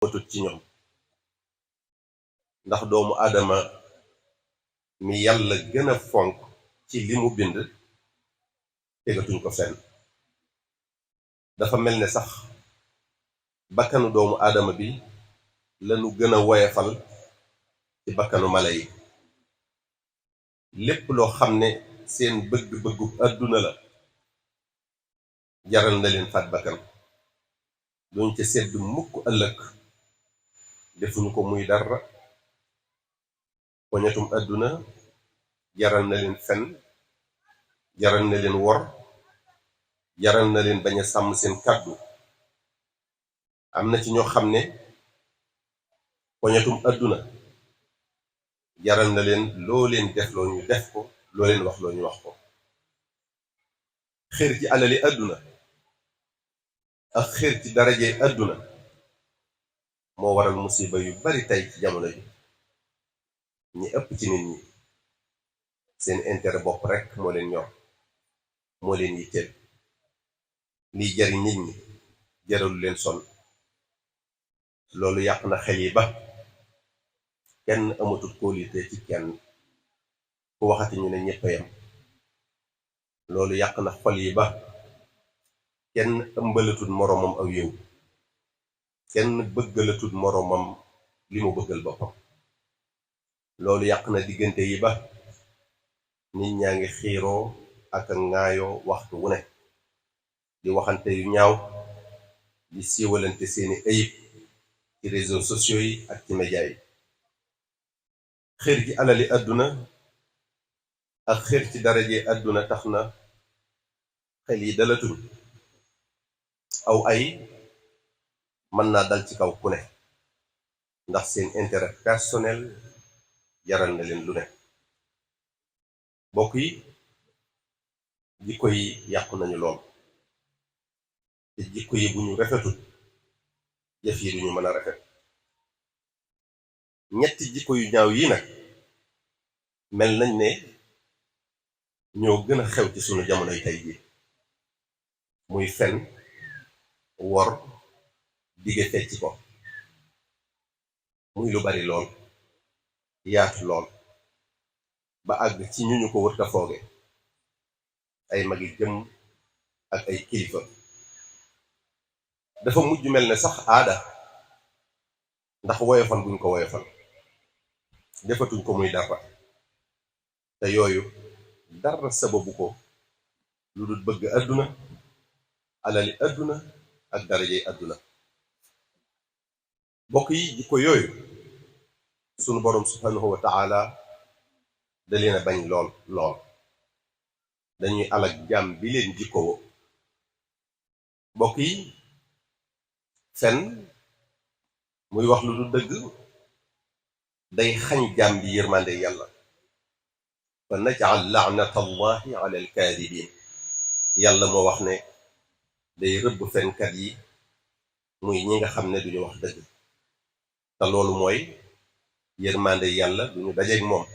matut ci ñoom ndax doomu aadama mi yàlla gën a fonk ci li mu bind tegatuñ ko fenn. dafa mel ne sax bakkanu doomu aadama bi lañu gën a woyefal ci bakkanu mala yi. lépp loo xam ne seen bëgg-bëggu àdduna la jaral na leen faat bakkan, duñ ca sedd mukk ëllëg, defuñu ko muy dara. poñetum àdduna jaral na leen fen, jaral na leen wor, jaral na leen bañ a sàmm seen kàddu. am na ci ñoo xam ne poñetum àdduna jaral na leen loo leen def loo ñu def ko, loo leen wax loo ñu wax ko. xër ci alali àdduna ak xër ci daraje àdduna moo waral musiba yu bari tey ci jamono ji. ñi ëpp ci nit ñi seen intérêt bopp rekk moo leen ñor, moo leen yitteel. liy jariñ nit ñi jaralu leen sonn. loolu yàq na xel yi ba kenn amatul kóolite ci kenn, ku waxati ñu ne ñépp a yem. loolu yàq na xol yi ba kenn ëmbalatul moroomam aw yiw, kenn bëggalatul moroomam li mu bëggal boppam. loolu yàq na diggante yi ba nit ñaa ngi xiiroo ak a ŋaayoo waxtu wu ne, di waxante yu ñaaw, di siiwalante seeni ayib ci réseaux sociaux yi ak ci média yi. xër ci alali àdduna ak xër ci daraje àdduna tax na xel yi dalatuñ. aw ay mën naa dal ci kaw ku ne ndax seen intérêt personnel jaral na leen lu ne. mbokk yi, jikko yi yàqu nañu lool, te jikko yi bu ñu rafetul jëf yi duñu mën a rafet. ñetti jikko yu ñaaw yi nag mel nañ ne ñoo gën a xew ci sunu jamonoy tey ji, muy fen, wor, dige fecc ko. muy lu bari lool, yaatu lool, ba àgg ci ñu ko wërta fooge, ay magi jëm ak ay kilifa. dafa mujj mel ne sax aada, ndax woyofal buñ ko woyofal, defatuñ ko muy dara. te yooyu dara sababu ko lu dul bëgg àdduna, alali àdduna ak darajey àdduna. mbokk yi, jikko yooyu sunu boroom subhanahu wa taala da leen a bañ lool lool. dañuy alag jaam bi leen jikko wo. mbokk yi, fen muy wax lu dul dëgg day xañ jaam bi yërmande yàlla. fa naj'al la'nata allahi ala alkaadibin. yàlla moo wax ne day rëbb fenkat yi, muy ñi nga xam ne duñu wax dëgg. te loolu mooy yërmande yàlla duñu dajeeg moom.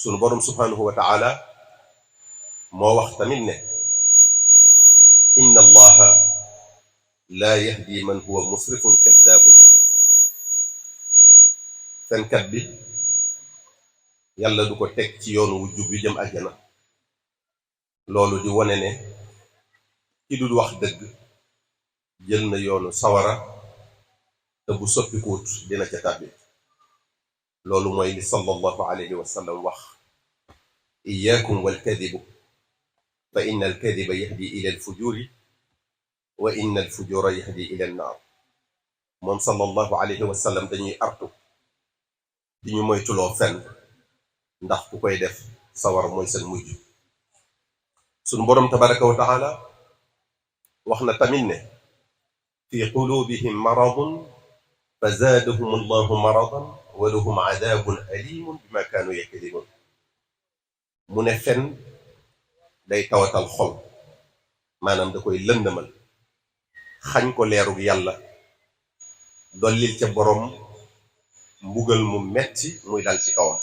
sunu boroom subhanahu wa taala moo wax tamit ne inna allaha laa yahdi man huwa musrifun kaddaabun. fenkat bi yàlla du ko teg ci yoonu wu jub bi jëm àjjana. loolu di wone ne ki dul wax dëgg jël na yoonu sawara, te bu soppikuut dina ca tàbbi. loolu mooy li sallallahu alayhi wa sallam wax: iyaakum walkadibu fa inna alkadiba yahdi ila alfujuri wa inna alfujura yahdi ila annaar. moom sallallahu alayhi wa sallam dañuy artu di ñu moytuloo fenn, ndax ku koy def sawar mooy seen mujj. sunu boroom tabaraka wa taala wax na tamit ne fi qulubihim maradun fa zaadahum allahu maradan wa lahum adaabun alimun bima kaanu yakdibun. mu ne fen day tawatal xol, maanaam da koy lëndëmal, xañ ko leerug yàlla, dollil ca boroom mbugal mu metti muy dal ci kawam.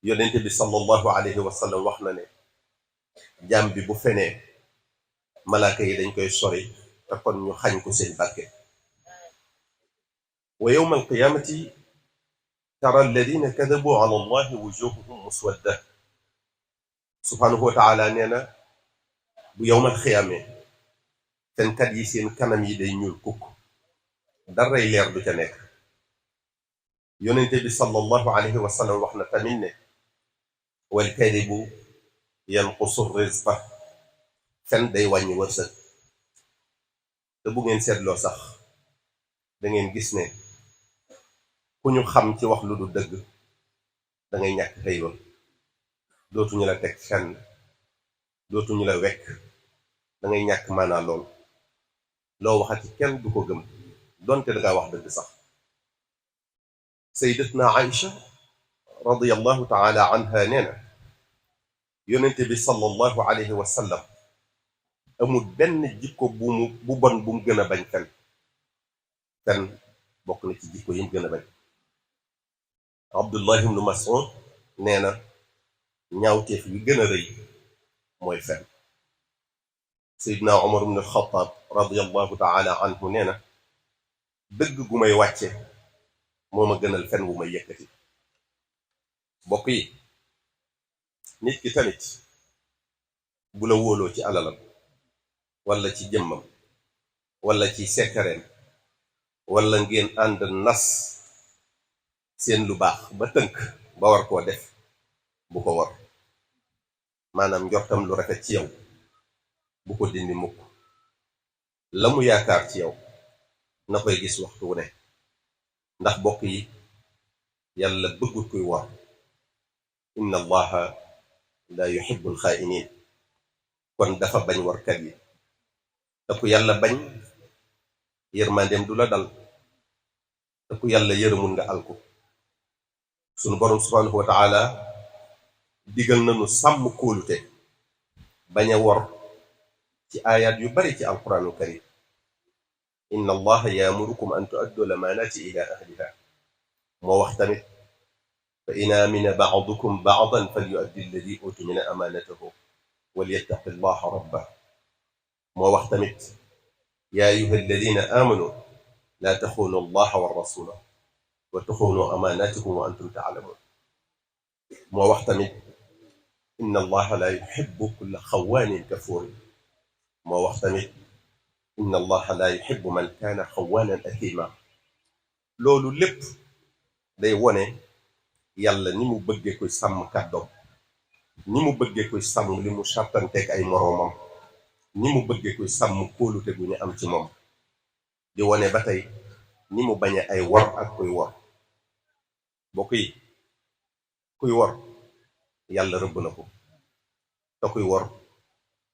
yonente bi sallallahu alayhi wa sallam wax na ne jaam bi bu fenee malaaka yi dañ koy sori, te kon ñu xañ ko seen barke. wa yawma alqiyamati tara alladina kadabu ala allahi wujuhuhum muswadda subhanahu wa taala nee na bu yawmal xiyaamee fenkat yi seen kanam yi day ñuul kukk daray leer du ca nekk. yonente bi sallallahu alayhi wa sallam wax na tamit ne wal kadibu yanqusu rizqa fen day wàññi wërsëg. te bu ngeen seetloo sax da ngeen gis ne ku ñu xam ci wax lu du dëgg da ngay ñàkk xëywa dootuñu la teg fenn dootuñu la wekk da ngay ñàkk maanaa lool loo waxati kenn du ko gëm donte da ngaa wax dëgg sax. sayyidatna Aïcha radiyallahu taala anha nee na yonente bi sallallahu alayhi wa sallam amul benn jikko bu bon bu mu gën a bañ fen bokk na ci jikko yi mu gën a bañ. Abdullah ibn Mas'ud nee na ñaawteef yu gën a rëy mooy fen. Seydina Omar ibn al-Khattab radiyallahu taala anhu nee na dëgg gu may wàcce moo ma gënal fen wu may yëkkati. bokk yi nit ki tamit bu la wóoloo ci alalam wala ci jëmmam wala ci sekkareem wala ngeen ànd nas seen lu baax ba tënk ba war koo def bu ko war maanaam njortam lu rafet ci yow bu ko dindi mukk. la mu yaakaar ci yow na koy gis waxtu wu ne ndax bokk yi yàlla bëggut kuy war. inna allaha la yuhibbul xaa'iniin kon dafa bañ warkat yi te ku yàlla bañ yërmandeem du la dal te ku yàlla yërëmul nga alku. sunu borom subhanahu wa taala digal nañu sàmm kóolute bañ a wor ci aayaat yu bari ci alquraanul karim. inna allaha yaamurukum an tu'addu lamaanaati ila ahliha moo wax tamit fa in aamina ba'dukum ba'dan falyu'addi alladi u'tumina amaanatahu walyattaqi allaha rabbah moo wax tamit yaa ayyuha alladina aamanu laa taxuunu allaha wa rasula wa taxuunu amaanatikum wa antum ta'lamuun moo wax tamit inna allaha laa yuhibbu kulla xawaanin kafuurin moo wax tamit inna allaha laa yuhibbu man kaana xawaanan athiima. loolu lépp day wone yàlla ni mu bëggee koy sàmm kàddoom ni mu bëggee koy sàmm li mu sartanteeg ay moroomam ni mu bëggee koy sàmm kóolute gu ñu am ci moom di wone ba tey ni mu bañe ay wor ak kuy wor. bokk yi kuy wor yàlla rëbb na ko te kuy wor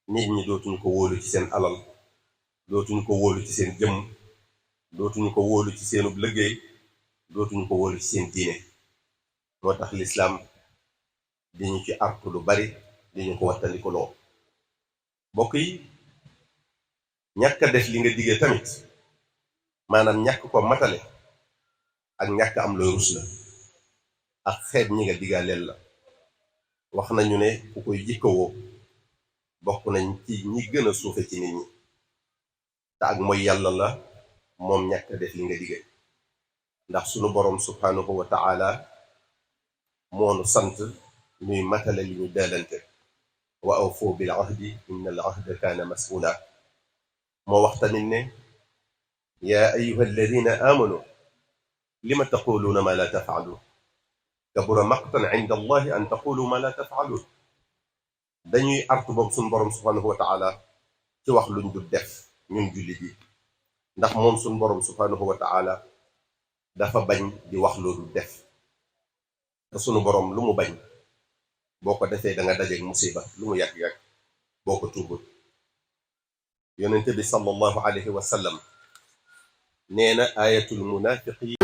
nit ñi dootuñu ko wóolu ci seen alal dootuñu ko wóolu ci seen jëmm dootuñu ko wóolu ci seenub liggéey dootuñu ko wóolu ci seen diine. moo tax lislaam di ñu ci artu lu bari di ñu ko wattandiku loo. bokk yi ñàkk a def li nga diggee tamit maanaam ñàkk ko matale ak ñàkk am looy rus la ak xeeb ñi nga diggaaleel la. wax nañu ne ku koy jikkawoo bokk nañ ci ñi gën a suufe ci nit ñi te ak mooy yàlla la moom ñàkk a def li nga diggee ndax sunu boroom subhanahu wa ta'ala moonu sant ñuy matale li ñu daalante wa awfu bil ahdi inna al ahda kaana mas'uula moo wax tamit ne yaa ayyuha alladina aamanu lima taquluuna ma la taf'aluun kabura maqtan inda allahi an taqulu ma la taf'aluun. dañuy artu boobu suñu borom subhanahu wa ta'ala ci wax luñ du def ñun jullit yi ndax moom suñu borom subhanahu wa ta'ala dafa bañ di wax loolu def te sunu borom lu mu bañ boo ko defee da nga dajeeg musiba lu mu yàgg-yàgg boo ko tuubul. yonente bi sallallahu alayhi wa sallam nee na ayatul munafiqi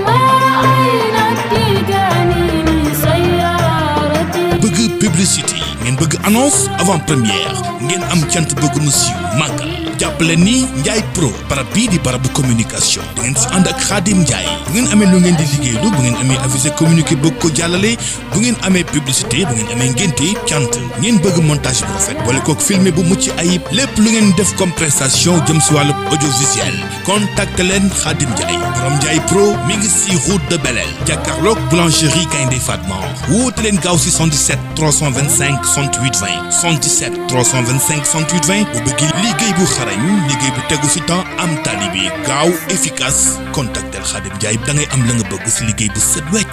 bëgg publicité ngeen bëgg annonce avant première ngeen am cant bëgg mu siiw màggal jàppale ni Ndiaye Pro barab bii di barabu communication da ngeen si ànd ak Khadim Ndiaye bu ngeen amee lu ngeen di liggéeylu bu ngeen amee avisé communiqué bëgg ko jàllale bu ngeen amee publicité bu ngeen amee ngénte cant ngeen bëgg montage bu rafet boole kook filmé bu mucc ayib lépp lu ngeen def comme prestation jëm si wàllu audiovisuel contacte leen Khadim Ndiaye borom Ndiaye Pro mi ngi si route de Belel jàkkaarloog boulangerie Gaynde Fatma woote leen gaaw si 77 325 68 20 77 325 68 20 bu bëgg liggéey bu xarañ liggéey bu tegu si temps am tali bi gaaw efficace contactel Khadim Ndiaye da ngay am la nga bëgg si liggéey bu set wecc